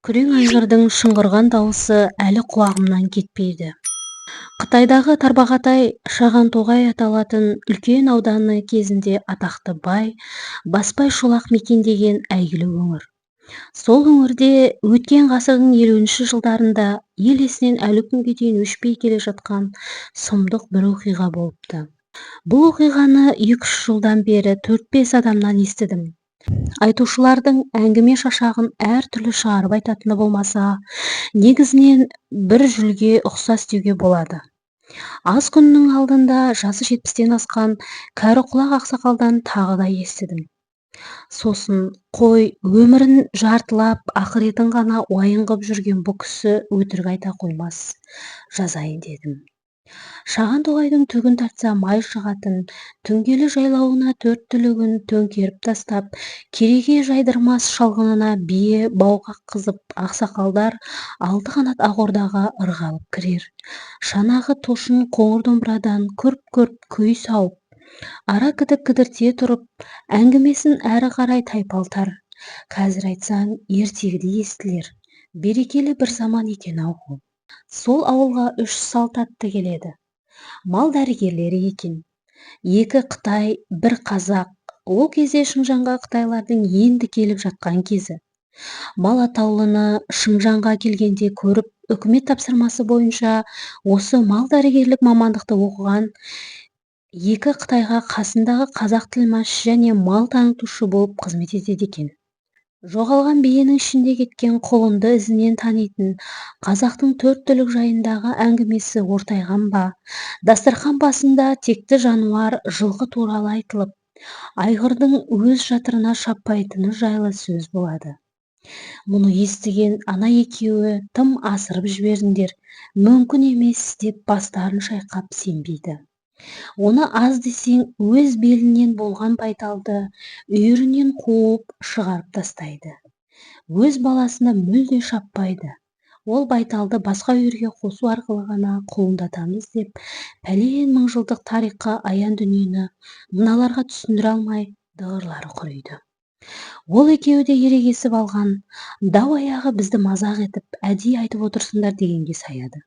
Күрең айғырдың шыңғырған дауысы әлі құлағымнан кетпейді. Қытайдағы Тарбағатай, Шағантоғай аталатын үлкен ауданы кезінде атақты бай Баспай Шолақ мекендеген әйгілі өңір. Сол өңірде өткен ғасырдың 50-жылдарында ел есінен әлі күнге дейін өшпей келе жатқан сұмдық бір оқиға болыпты. Бұл оқиғаны 2-3 жылдан бері 4-5 адамнан естідім. Айтушылардың әңгіме шашағын әртүрлі шығарып айтатыны болмаса, негізінен бір жүлге ұқсас деуге болады. Аз күннің алдында жасы 70-тен асқан кәрі құлақ ақсақалдан тағы да естідім. Сосын қой, өмірін жартылап, ақыретін ғана уайым қып жүрген бұ кісі өтірік айта қоймас, жазайын дедім. Шаған тоғайдың түгін тартса май шығатын түңгелі жайлауына төрт түлігін төңкеріп тастап, кереге жайдырмас шалғынына бие бау қаққызып, ақсақалдар алты қанат ақордаға ырғалып кірер. Шанағы тошын қоңыр домбырадан күрп-күрп күй сауып, ара кідік кідірте тұрып, әңгімесін әрі қарай тайпалтар. Қазір айтсаң, ертегідей естілер. Берекелі бір заман екен-ау ол. Сол ауылға 3 салт атты келеді. Мал дәрігерлері екен. 2 қытай, 1 қазақ. Ол кезде Шыңжаңға қытайлардың енді келіп жатқан кезі. Мал атаулыны Шыңжаңға келгенде көріп, үкімет тапсырмасы бойынша осы мал дәрігерлік мамандықты оқыған 2 қытайға қасындағы қазақ тілмаш және мал танытушы болып қызмет етеді екен. Жоғалған биенің ішінде кеткен құлынды ізінен танитын қазақтың төрт түлік жайындағы әңгімесі ортайған ба, дастархан басында текті жануар жылқы туралы айтылып, айғырдың өз жатырына шаппайтыны жайлы сөз болады. Мұны естіген ана екеуі тым асырып жібердіңдер, мүмкін емес деп бастарын шайқап сенбейді. Оны аз десең, өз белінен болған байталды үйірінен қуып шығарып тастайды. Өз баласына мүлде шаппайды. Ол байталды басқа үйірге қосу арқылы ғана құлындатамыз деп, пәлен мың жылдық тарихқа аян дүниені мыналарға түсіндіре алмай дығырлары құриды. Ол екеуі де ерегесіп алған, дау аяғы бізді мазақ етіп, әдейі айтып отырсыңдар дегенге саяды.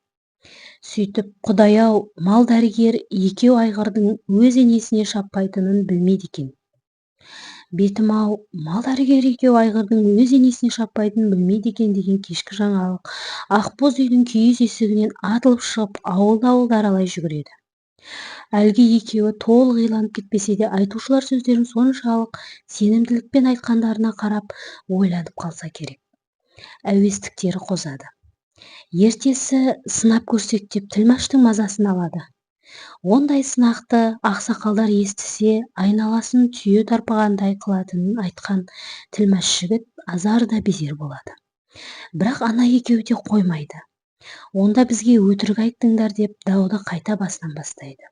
Сөйтіп, құдай-ау, мал дәрігер екеу айғырдың өз енесіне шаппайтынын білмейді екен. Бетім-ау, мал дәрігер екеу айғырдың өз енесіне шаппайтынын білмейді екен деген кешкі жаңалық ақбоз үйдің киіз есігінен атылып шығып, ауыл-ауылды аралай жүгіреді. Әлгі екеуі толық иланып кетпесе де, айтушылар сөздерін соншалық сенімділікпен айтқандарына қарап ойланып қалса керек. Әуестіктері қозады. Ертесі сынап көрсек деп тілмаштың мазасын алады. Ондай сынақты ақсақалдар естісе, айналасын түйе тарпығандай қылатынын айтқан тілмаш жігіт азар да безер болады. Бірақ ана екеуі де қоймайды. Онда бізге өтірік айттыңдар деп дауды қайта басынан бастайды.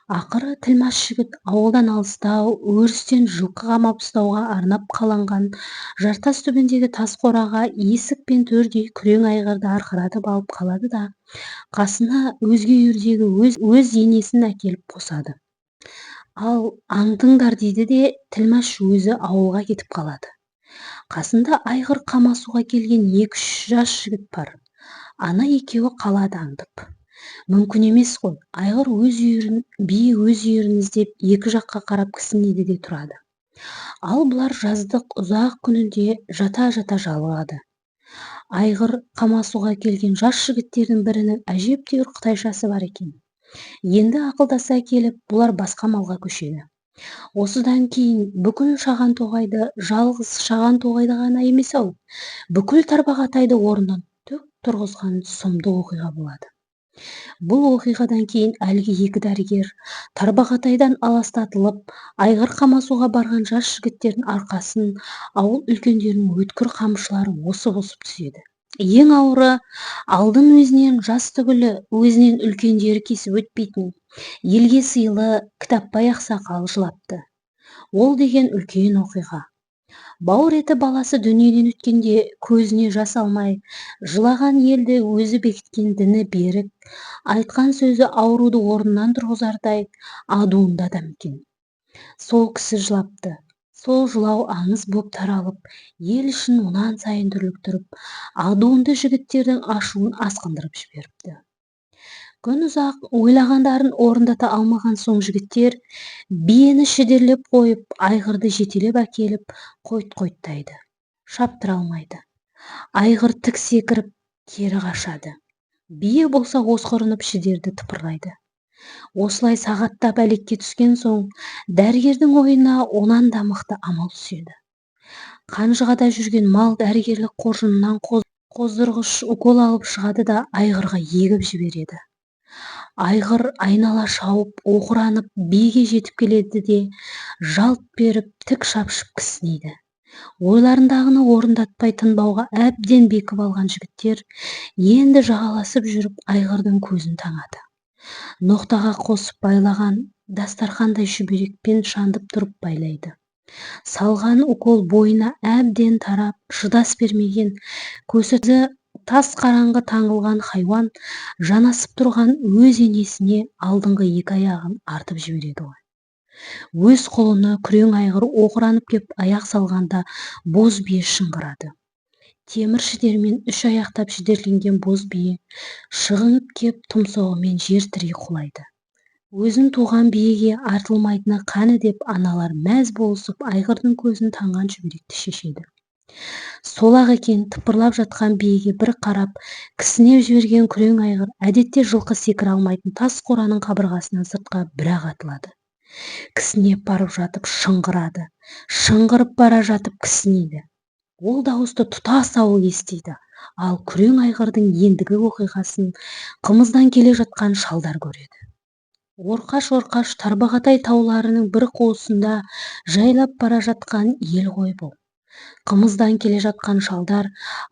Ақыры тілмаш жігіт ауылдан алыстау, өрістен жылқы қамап ұстауға арнап қаланған жартас түбіндегі тас қораға есік пен төрдей күрең айғырды арқыратып алып қалады да, қасына өзге үйірдегі өз енесін әкеліп қосады. Ал аңдыңдар дейді де, тілмаш өзі ауылға кетіп қалады. Қасында айғыр қамасуға келген 2-3 жас жігіт бар. Ана екеуі қалады аңдып. Мүмкін емес қой, айғыр өз үйірін, бие өз үйірін іздеп екі жаққа қарап кісінейді де тұрады. Ал бұлар жаздық ұзақ күнінде жата-жата жалығады. Айғыр қамасуға келген жас жігіттердің бірінің әжептәуір қытайшасы бар екен. Енді ақылдаса келіп, бұлар басқа малға көшеді. Осыдан кейін бүкіл Шаған тоғайды, жалғыз Шаған тоғайды ғана емес-ау, бүкіл Тарбағатайды орнынан төк тұрғызған сұмдық оқиға болады. Бұл оқиғадан кейін әлгі екі дәрігер Тарбағатайдан аластатылып, айғыр қамасуға барған жас жігіттердің арқасын ауыл үлкендерінің өткір қамшылары осып-осып түседі. Ең ауыры, алдын өзінен жас түгілі, өзінен үлкендері кесіп өтпейтін, елге сыйлы Кітапбай ақсақал жылапты. Ол деген үлкен оқиға. Бауыр еті баласы дүниеден өткенде көзіне жас алмай, жылаған елді өзі бекіткен діні берік, айтқан сөзі ауруды орнынан тұрғызардай адуынды адам екен. Сол кісі жылапты. Сол жылау аңыз боп таралып, ел ішін онан сайын дүрліктіріп, адуынды жігіттердің ашуын асқындырып жіберіпті. Күн ұзақ ойлағандарын орындата алмаған соң жігіттер биені шідерлеп қойып, айғырды жетелеп әкеліп, қойт-қойттайды. Шаптыра алмайды. Айғыр тік секіріп, кері қашады. Бие болса осқырынып шідерді тыпырлайды. Осылай сағаттап әлекке түскен соң дәрігердің ойына онан да мықты амал түседі. Қанжығада жүрген мал дәрігерлік қоржынынан қоздырғыш укол алып шығады да айғырға егіп жібереді. Айғыр айнала шауып, оқыранып биеге жетіп келеді де жалт беріп тік шапшып кісінейді. Ойларындағыны орындатпай тынбауға әбден бекіп алған жігіттер енді жағаласып жүріп айғырдың көзін таңады. Ноқтаға қосып байлаған дастархандай шүберекпен шандып тұрып байлайды. Салған укол бойына әбден тарап, шыдас бермеген, көзі тас қараңғы таңылған хайуан жанасып тұрған өз енесіне алдыңғы екі аяғын артып жібереді ғой. Өз құлыны күрең айғыр оқыранып кеп аяқ салғанда боз бие шыңғырады. Темір шідермен үш аяқтап шідерленген боз бие шығынып кеп тұмсығымен жер тірей құлайды. Өзін туған биеге артылмайтыны қаны деп аналар мәз болысып айғырдың көзін таңған шүберекті шешеді. Сол-ақ екен, тыпырлап жатқан биеге бір қарап, кісінеп жіберген күрең айғыр әдетте жылқы секіре алмайтын тас қораның қабырғасынан сыртқа бір-ақ атылады. Кісінеп барып жатып шыңғырады, шыңғырып бара жатып кісінейді. Ол дауысты тұтас ауыл естиді, ал күрең айғырдың ендігі оқиғасын қымыздан келе жатқан шалдар көреді. Орқаш-орқаш Тарбағатай тауларының бір қуысында жайлап бара жатқан ел ғой бұл. Қымыздан келе жатқан шалдар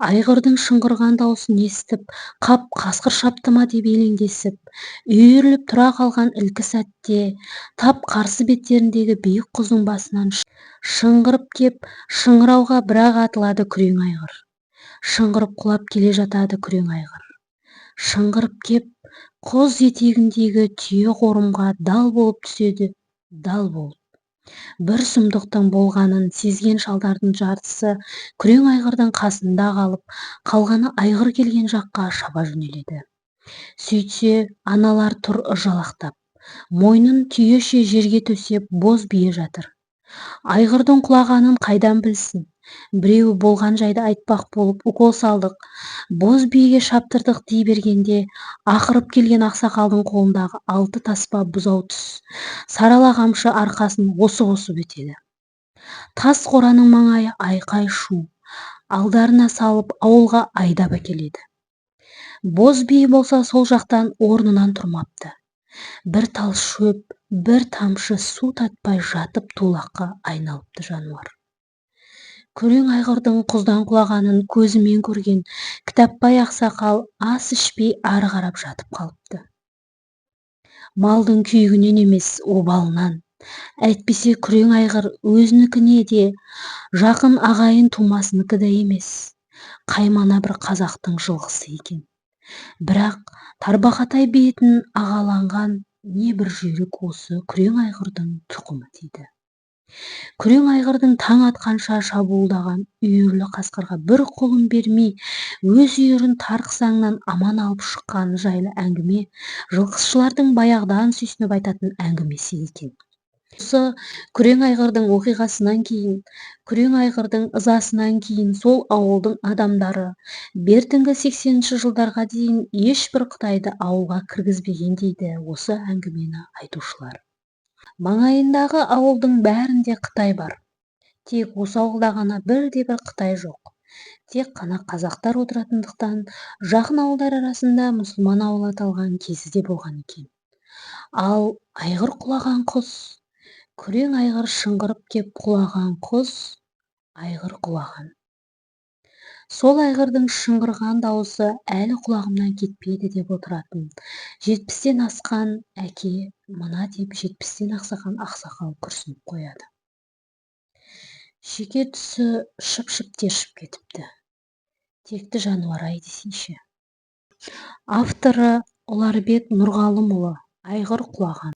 айғырдың шыңғырған даусын естіп, қап қасқыр шапты ма деп елеңдесіп, үйіріліп тұра қалған ілкі сәтте тап қарсы беттеріндегі биік құздың басынан шыңғырып кеп, шыңырауға бір-ақ атылады күрең айғыр. Шыңғырып құлап келе жатады күрең айғыр. Шыңғырып кеп, құз етегіндегі түйе қорымға дал болып түседі, дал болып. Бір сұмдықтың болғанын сезген шалдардың жартысы күрең айғырдың қасында қалып, қалғаны айғыр келген жаққа шаба жөнеледі. Сөйтсе, аналар тұр ыржалақтап, мойнын түйеше жерге төсеп боз бие жатыр. Айғырдың құлағанын қайдан білсін? Біреуі болған жайды айтпақ болып укол салдық, боз биеге шаптырдық дей бергенде, ақырып келген ақсақалдың қолындағы 6 таспа бұзау түс, сарала қамшы арқасын осып-осып өтеді. Тас қораның маңайы айқай-шу, алдарына салып ауылға айдап әкеледі. Боз бие болса сол жақтан орнынан тұрмапты. Бір тал шөп, бір тамшы су татпай жатып тулаққа айналыпты жануар. Күрең айғырдың құздан құлағанын көзімен көрген Кітапбай ақсақал ас ішпей ары қарап жатып қалыпты. Малдың күйігінен емес, обалынан. Әйтпесе күрең айғыр өзінікіне де жақын ағайын тумасынікі де емес. Қаймана бір қазақтың жылқысы екен. Бірақ Тарбағатай бетін ағаланған не бір жүйрік осы күрең айғырдың тұқымы дейді. Күрең айғырдың таң атқанша шабуылдаған үйірлі қасқырға бір құлын бермей, өз үйірін тар қысаңнан аман алып шыққаны жайлы әңгіме жылқышылардың баяғыдан сүйсініп айтатын әңгімесі екен. Осы күрең айғырдың оқиғасынан кейін, күрең айғырдың ызасынан кейін сол ауылдың адамдары бертінгі 80-ші жылдарға дейін ешбір қытайды ауылға кіргізбеген дейді осы әңгімені айтушылар. Маңайындағы ауылдың бәрінде қытай бар. Тек осы ауылда ғана бірде-бір қытай жоқ. Тек қана қазақтар отыратындықтан жақын ауылдар арасында мұсылман ауылы аталған кезі де болған екен. Ал айғыр құлаған құс, күрең айғыр шыңғырып кеп құлаған құс, айғыр құлаған. Сол айғырдың шыңғырған дауысы әлі құлағымнан кетпейді деп отыратын 70-тен асқан әке мына деп 70-тен ақсаған ақсақал күрсініп қояды. Шеке түсі шып-шып тершіп кетіпті. Текті жануар-ай десейші. Авторы Ұларбек Нұрғалымұлы. Айғыр құлаған.